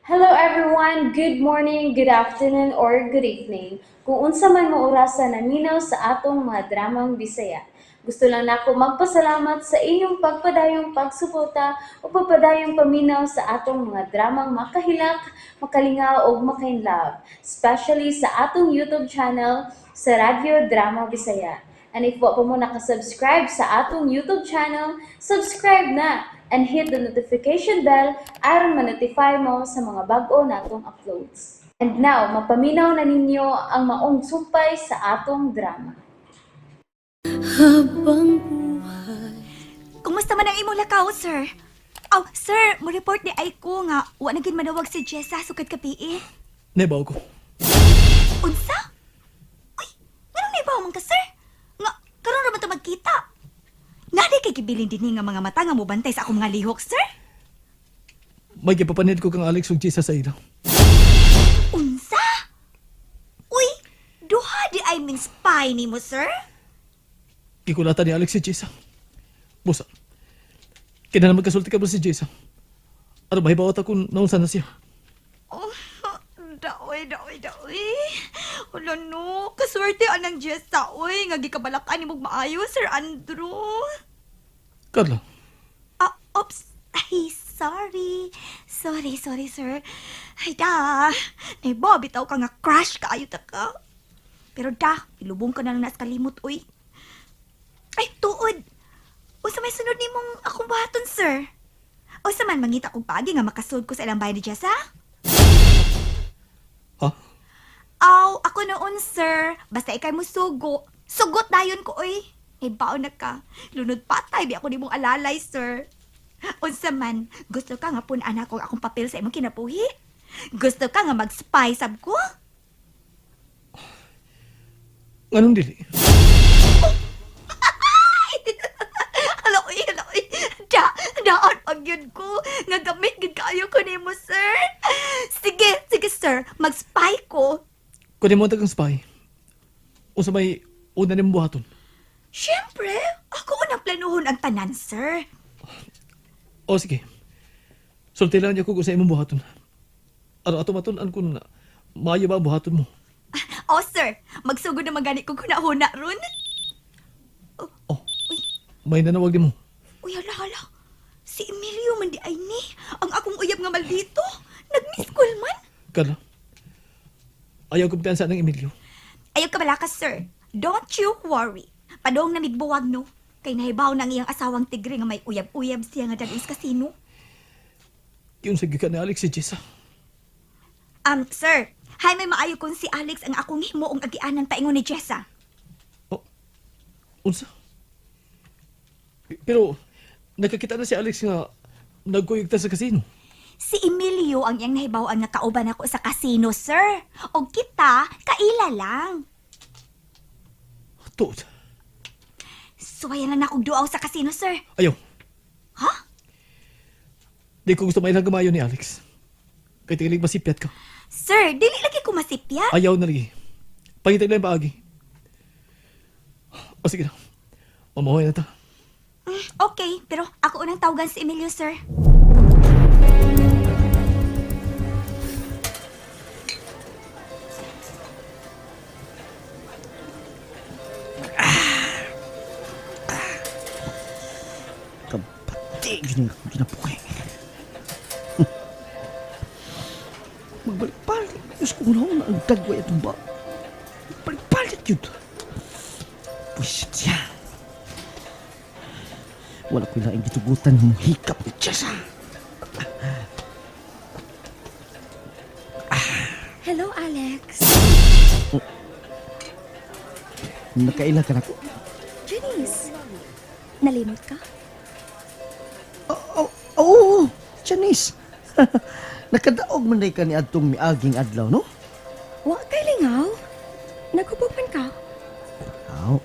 Hello everyone! Good morning, good afternoon, or good evening. Kung unsa man mo orasa naminaw sa atong mga dramang Bisaya. Gusto lang nako magpasalamat sa inyong pagpadayong pagsuporta o pagpadayong paminaw sa atong mga dramang makahilak, makalingaw ug makainlove, especially sa atong YouTube channel sa Radyo Drama Bisaya. And if wa pa mo nakasubscribe sa atong YouTube channel, subscribe na and hit the notification bell aron ma-notify mo sa mga bag-o natong uploads. And now, mapaminaw na ninyo ang maong sumpay sa atong drama. Habang buhay. Kumusta man ang imong lakaw, sir? Aw, sir, mo report ni ay ko nga wa na gid manawag si Jessa sukad kapi. Nebaw ko. Unsa? Uy, nganong naibaw man ka, sir? Nga karon ra man ta magkita. Nadi kay gibilin dinhi nga mga mata nga mobantay sa akong mga lihok, sir? May gipapanid ko kang Alex ug Jessa sa ila. Unsa? Uy, duha di ay ming spy nimo, sir? Gikulatan ni Alex si Jessa. Busa. Kina na magkasulti ka ba si Jessa? Ano mahibaw ta kung naunsa na siya? Oh, daoy, daoy, daoy. Wala no, kaswerte anang Jessa, uy. Nga gikabalakan ni mong maayo, Sir Andrew. Carla, Ah, oops. Ay, sorry. Sorry, sorry, sir. Ay, da. Naiba, bitaw ka nga crush kaayo ta ka. Pero da, ilubong ka na lang nas kalimot, uy. Ay, tuod. Usa may sunod nimong akong buhaton, sir. Usa man mangita kong paagi nga makasud ko sa ilang bahay ni Jessa? Ha? Aw, ako noon, sir. Basta ikay mo sugo. Sugot dayon ko, oy. Ay, baon na ka. Lunod patay, di ako nimong alalay, sir. Unsa man, gusto ka nga pun-an ako akong papel sa imong kinabuhi? Gusto ka nga mag-spy sab ko? Nganong dili? Hala, oy, hala, oy. Da, daan pag yun ko. Nga gamit gid kaayo ko nimo, sir. Sige, sige, sir. Mag-spy ko. Kunin mo kang spy. Unsa may una nimong buhaton? Siyempre, ako unang planuhon ang tanan, sir. O sige. Sulti lang niya ko kung sa imong buhaton. Ano ato matun-an kung maayo ba ang buhaton mo? Oh, sir, magsugod na magani ko huna-huna ron. Oh, Uy, may nanawag nimo. uy, hala, hala. Si Emilio man di ay ni. Ang akong uyab nga maldito. Nag-miss call man. Carla, ayaw kumpiyansa ng Emilio. Ayaw ka malakas, sir. Don't you worry. Padong na migbuwag, no? Kay nahibaw na ang iyang asawang tigre nga may uyab-uyab siya nga dad-on sa kasino. Yun sa gikan ni Alex si Jessa. Sir, hay may maayo kung si Alex ang akong himuong agianan paingon ni Jessa. Oh, unsa? Pero nakakita na si Alex nga nagkuyog ta sa kasino. Si Emilio ang iyang nahibaw-an nga kauban ako sa kasino, sir. Og kita, kaila lang. Tuod. Suwayan na akong duaw sa kasino, sir. Ayaw. Ha? Di ko gusto mailang gamayo ni Alex. Kay tigilig masipyat ka. Sir, dili lagi ko masipyat. Ayaw na lagi. Pangitag lang yung paagi. O sige na. Mamahoy na ta. Okay, pero ako unang tawagan si Emilio, sir. Kapati, yun ang kinabuhi. Magbalik-balik. Diyos ko na ang dagway itong ba. Balik-balik yun. Pwisit siya. Wala ko lang gitugutan ng hikap ni Jessa. Hello, Alex. Nakaila ka na ko. Janice, nalimot ka? Oo, oh, oh, Janice. Nakadaog man day ka ni adtong miaging adlaw, no? Wa kay lingaw. Naghubog man ka. Aw.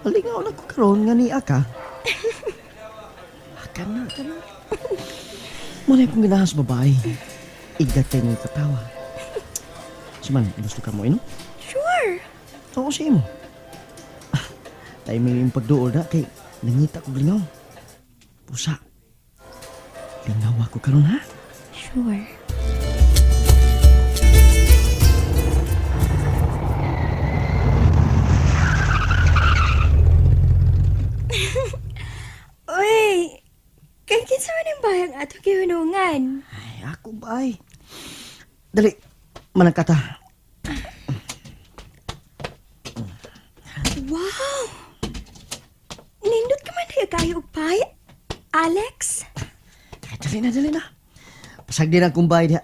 Malingaw lang ko karon nga niya ka. Aka na, aka na. Muna kong ganahan sa babae. Igat kayo ng katawa. Siman, gusto ka mo, ino? Sure. Oo, sa imo. Ah, tayo may yung pagduol na kay nangita ko lingaw. Pusa. Lingaw ako karon ha? Sure. floor. Uy! Kay kinsa man ang bayang ato gihunungan? Ay, ako ba ay. Dali, manangkata. Wow! Nindot ka man diha kayo og pay, Alex? Ay, dali na, dali na. Pasag din ang kumbay diha.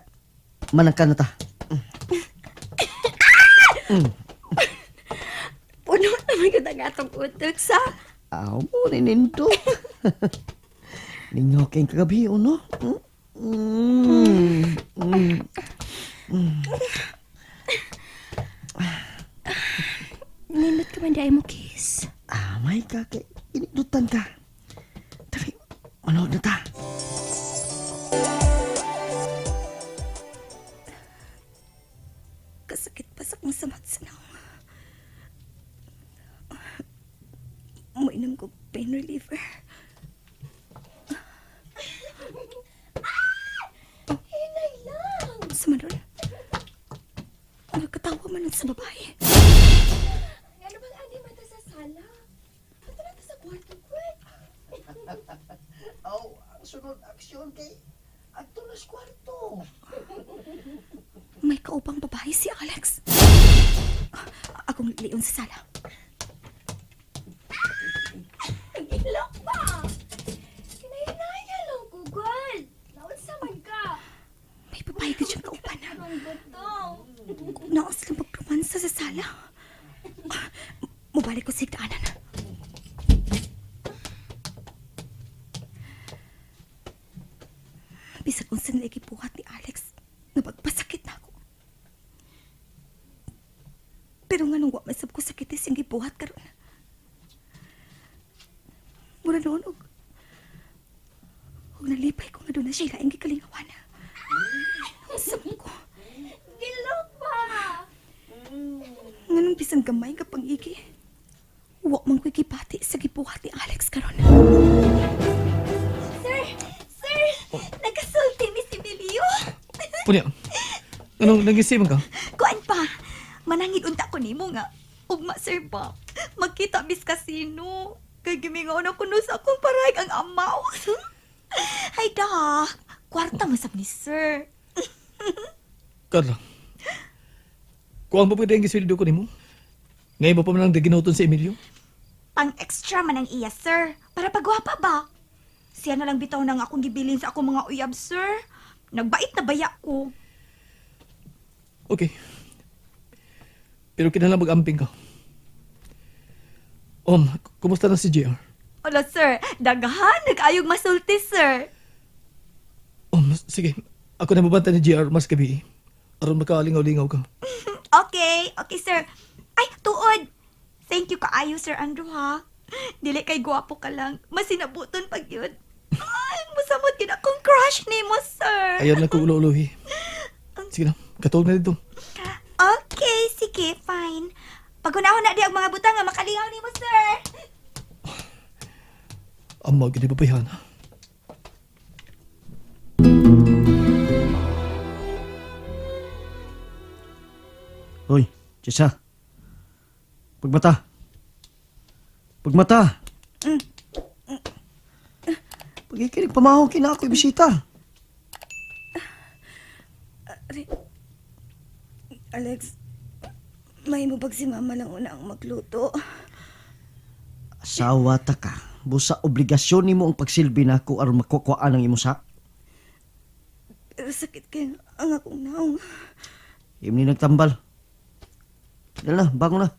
Manangka na ta. Puno naman gyud ang atong utok sa. Aw mo ni nindot. Ninyo kayong kagabi, uno? Mm. Mm. Nindot ka man diha mo kiss. Ah, may ka kay inindutan ka. Dali, manood na ta. Kasakit pa sa kong samat sa naong. Mainom ko pain reliever. Hinay lang. Sa manon. Nagkatawa man nun sa babae. Ano bang ani man ta sa sala? Ato na ta sa kwarto ko. Aw, ang sunod aksyon kay adto na sa kwarto. May kaupang babae si Alex. Akong lion sa sala. Ilok ba? Kinahinaya lang ko, girl. Naunsa man ka? May babae ka siyang kaupan. Ang butong. Naos lang pagpromansa sa sala. Mubalik ko sa higdaanan. Bisag unsa nila gibuhat ni Alex, nabagpasakit na ako. Pero nga nung wa man sab ko sakit siyang gibuhat karon. Mura noon og nalipay ko nga doon na siya laing gikalingawan. Ang man ko. Gilok ba? Nganong bisan gamay nga pang-igi. Wa man ko'y gibati sa gibuhat ni Alex karon. Sir! Sir! Nagkasulti ni si Emilio. Punya, anong nag-isiman ka? Kuan pa. Manangit unta ko nimo nga. Ugma sir ba? Magkita mis kasino. Kay gimingaw na kuno sa akong parayg ang amaw. Hay da. Kwarta mo sab ni sir. Carla, kuang pa pwede ang gisweldo ko nimo? Ngayon mo pa man lang ginuton si Emilio? Pang extra man ang iya sir. Para pagwapa ba? Siya na lang bitaw nang akong gibilin sa akong mga uyab sir. Nagbait na baya ko. Okay. Pero kinahanglan mag-amping ka. Om, kumusta na si JR? Ala sir, daghan nag-ayog masulti sir. Om, sige. Ako na mabanta ni JR mas gabi. Aron makaalingaw-lingaw ka. Okay, okay sir. Ay, tuod. Thank you kaayo Sir Andrew ha. Dili kay gwapo ka lang. Masinabuton pag yun. Ay, musamot gid akong crush nimo, sir. Ayaw lang ko ulo-ulohi. Sige na, katulog na dito. Okay, sige, fine. Pagunahon na di ang mga butang nga makalingaw nimo, sir. Ang mga ginibabayhan. Hoy, Jessa. Pagmata. Pagmata. Pag-ikinig pamaho kina ako'y bisita. Alex, may mo bag si mama lang una ang magluto. Asawa ta ka. Busa obligasyon nimo ang pagsilbi nako aron makukuhaan ang imo sak. Pero sakit kayo ang akong naong. Imni nagtambal. Dala na, bago na.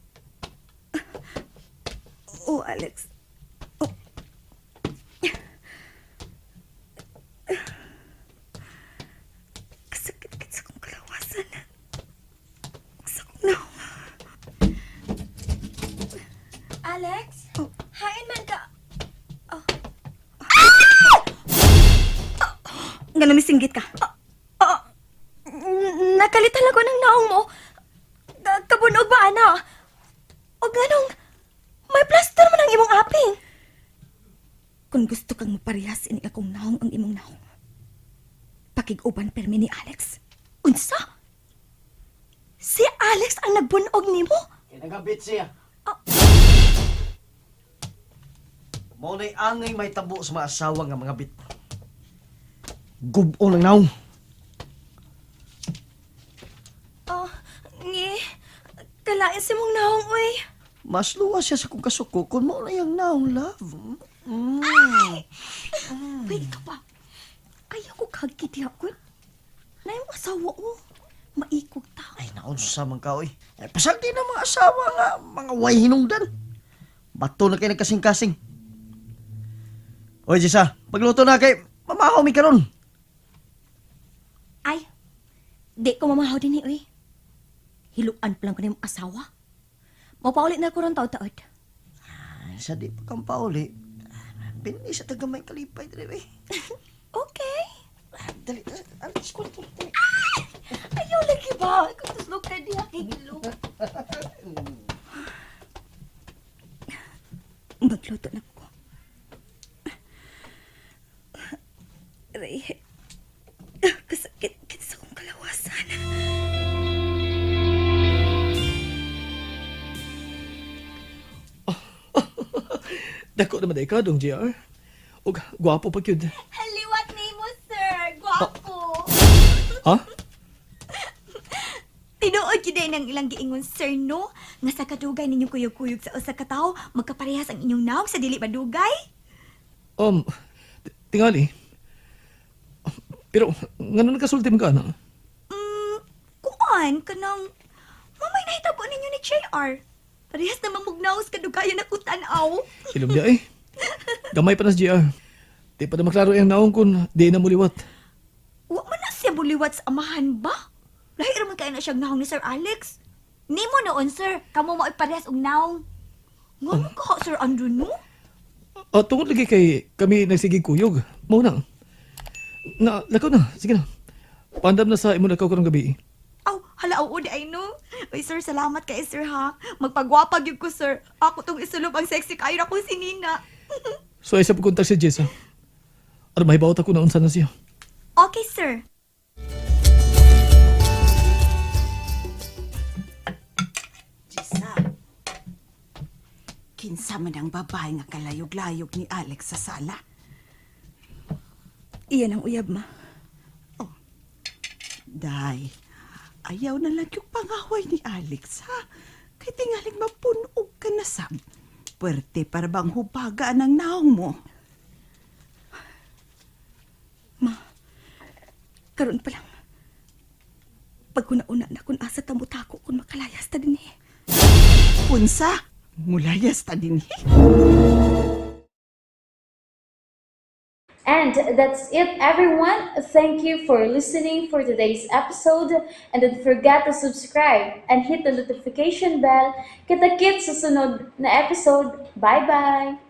Oh, Alex. Oh. Kasakit-kit sa akong kalawasan. Sa akong naong. Alex? Oh. Hain man ka. Nga namisinggit ka. Oh, nakalitan ako ng naong mo. Kabunog ba, ana? O ganong, may plaster man ang imong aping. Kung gusto kang maparehas ini akong naong ang imong naong. Pakig-uban permi ni Alex. Unsa? Si Alex ang nagbunog nimo? Kaya nagabit siya. Mao na'y angay may tabo sa mga asawa nga mga bit. Gubo ng naong. Oh, ngi. Kalain si mong naong, uy. Mas luwas siya sa kong kasuko kung mao na yung naong, love. Wait ka pa. Ayaw ko kagkiti ako. Na yung asawa oh. Maikog ta. Ay, naunsa man ka, oy. Ay, pasal di na mga asawa nga, mga way hinungdan. Bato na kayo nagkasing-kasing. Oy, Jessa, pagluto na kay, mamahaw mi karon. Ay, di ko mamahaw din eh, uy. Hiluan pa lang ko na yung asawa. Mapaulit na ko ron taod-taod. Ay, sa di pa kang pauli. Bini sa tagamay kalipay, dali, oy. Okay. Dali, dali, alis ko ito. Dali. Ayaw lagi ba? Ikaw tuslog ka diha kay Gilo. Magluto na ko. Aray. Kasakit kit sa akong kalawasan. Dako naman ay ka, dong JR. Ug gwapo pa gyud. Haliwat nimo, sir. Gwapo. Ha? Tinuod gyud ay ng ilang giingon, sir, no? Nga sa kadugay ninyong kuyog-kuyog sa usa ka tawo, magkaparehas ang inyong naong sa dili madugay. Tingali. Pero ngano nagkasulti man ka na? Kuan kanang mamay nahitabo ninyo ni JR. Parehas namang mugnaos kadugayan na tan-aw. Ilom diya eh. Gamay pa na si JR. Di pa na maklaro ang naong kung di na muliwat. Wa man na siya buliwat sa amahan ba? Lahi ra man kaayo na siyang naong ni Sir Alex. Nimo noon, sir. Kamo mao'y parehas og naong. Ngano ka, Sir Andrew, no? Ah, tungod lagi kay kami nagsigig kuyog. Mao na. Na, lakaw na. Sige na. Pandam na sa imo lakaw karong gabi. Aw, hala, oo, di ay no. Uy, sir, salamat kay sir, ha. Magpagwapag yun ko, sir. Ako tong isulob ang sexy kayo na kung si Nina. So ay sa pagkontak si Jessa. Aron mahibaw ta ko na unsa na siya. Okay, sir. Jessa, kinsa man ang babae nga kalayog-layog ni Alex sa sala? Iyan ang uyab, ma. Day, ayaw na lang yung pangaway ni Alex, ha? Kay tingaling mapunog ka na sab. Pwerte para bang hubagaan ang naong mo. Ma, karon pa lang. Pagkuna-una na kung asa tamutako kung makalayas ta din eh. Unsa, mulayas ta din And that's it, everyone. Thank you for listening for today's episode. And don't forget to subscribe and hit the notification bell. Kita-kits sa sunod na episode. Bye-bye!